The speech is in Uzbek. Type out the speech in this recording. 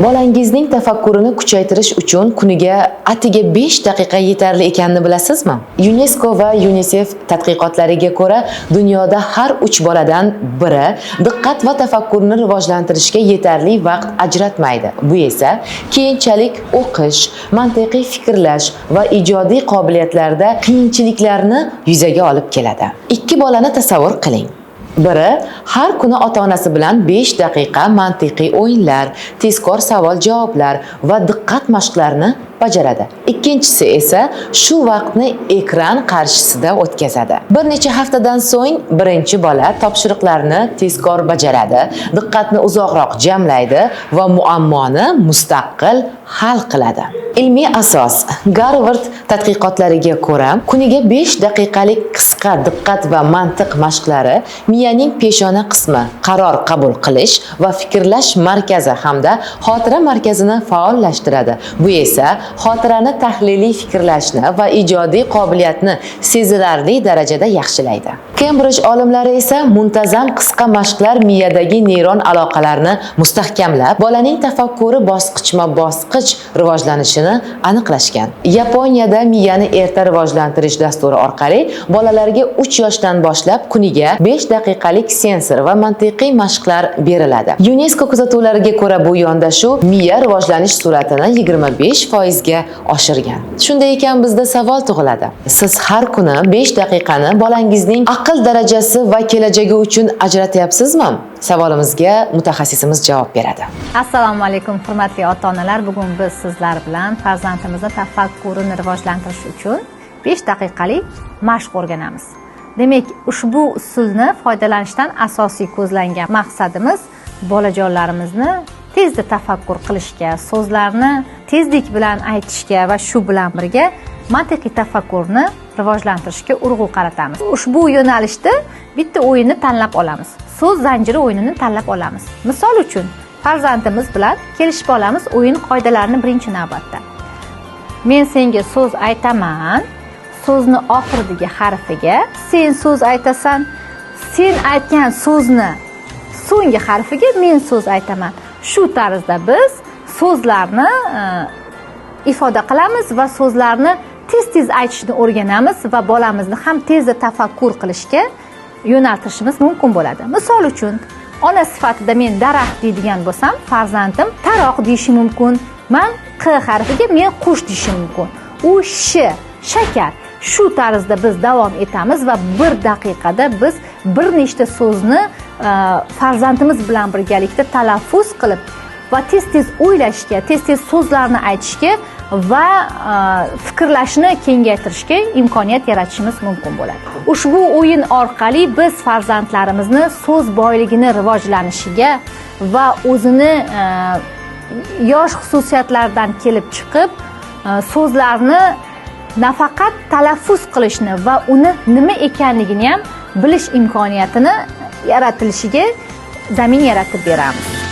Bolangizning tafakkurini kuchaytirish uchun kuniga atiga 5 daqiqa yetarli ekanini bilasizmi? UNESCO va UNICEF tadqiqotlariga ko'ra, dunyoda har 3 boladan biri diqqat va tafakkurni rivojlantirishga yetarli vaqt ajratmaydi. Bu esa keyinchalik o'qish, mantiqiy fikrlash va ijodiy qobiliyatlarda qiyinchiliklarni yuzaga olib keladi. Ikki bolani tasavvur qiling. Biri har kuni ota-onasi bilan 5 daqiqa mantiqiy o'yinlar, tezkor savol-javoblar va diqqat mashqlarini bajaradi. Ikkinchisi esa shu vaqtni ekran qarshisida o'tkazadi. Bir necha haftadan so'ng birinchi bola topshiriqlarni tezkor bajaradi, diqqatni uzoqroq jamlaydi va muammoni mustaqil hal qiladi. Ilmiy asos: Garvard tadqiqotlariga ko'ra, kuniga 5 daqiqalik qisqa diqqat va mantiq mashqlari miyaning peshona qismi, qaror qabul qilish va fikrlash markazi hamda xotira markazini faollashtiradi. Bu esa xotirani, tahliliy fikrlashni va ijodiy qobiliyatni sezilarli darajada yaxshilaydi. Kembrij olimlari esa muntazam qisqa mashqlar miyadagi neyron aloqalarni mustahkamlab, bolaning tafakkuri bosqichma-bosqich rivojlanishini aniqlashgan. Yaponiyada miyani erta rivojlantirish dasturi orqali bolalarga 3 yoshdan boshlab kuniga 5 daqiqalik sensor va mantiqiy mashqlar beriladi. UNESCO kuzatuvlariga ko'ra, bu yondashuv miya rivojlanish sur'atini 25% ga oshirgan. Shunday ekan, bizda savol tug'iladi. Siz har kuni 5 daqiqani bolangizning aql darajasi va kelajagi uchun ajratyapsizmi? Savolimizga mutaxassisimiz javob beradi. Assalomu alaykum, hurmatli ota onalar. Bugun biz sizlar bilan farzandimizni tafakkurini rivojlantirish uchun 5 daqiqalik mashq o'rganamiz. Demak, ushbu usulni foydalanishdan asosiy ko'zlangan maqsadimiz bolajonlarimizni tezda tafakkur qilishga, so'zlarni tezlik bilan aytishga va shu bilan birga mantiqiy tafakkurni rivojlantirishga urg'u qaratamiz. Ushbu yo'nalishda bitta o'yinni tanlab olamiz, so'z zanjiri o'yinini tanlab olamiz. Misol uchun, farzandimiz bilan kelishib olamiz o'yin qoidalarini. Birinchi navbatda men senga so'z aytaman, so'zni oxiridagi harfiga sen so'z aytasan, sen aytgan so'zni so'nggi harfiga men so'z aytaman. Shu tarzda biz so'zlarni ifoda qilamiz va so'zlarni tez tez aytishni o'rganamiz va bolamizni ham tezda tafakkur qilishga yo'naltirishimiz mumkin bo'ladi. Misol uchun, ona sifatida men daraxt deydigan bo'lsam, farzandim taroq deyishi mumkin. Man q harfiga men qush deyishim mumkin, u sh, shakar. Shu tarzda biz davom etamiz va bir daqiqada biz bir nechta so'zni farzandimiz bilan birgalikda talaffuz qilib va tez tez o'ylashga, tez tez so'zlarni aytishga va fikrlashni kengaytirishga imkoniyat yaratishimiz mumkin bo'ladi. Ushbu o'yin orqali biz farzandlarimizni so'z boyligini rivojlanishiga va o'zini yosh xususiyatlaridan kelib chiqib so'zlarni nafaqat talaffuz qilishni va uni nima ekanligini ham bilish imkoniyatini yaratilishiga zamin yaratib beramiz.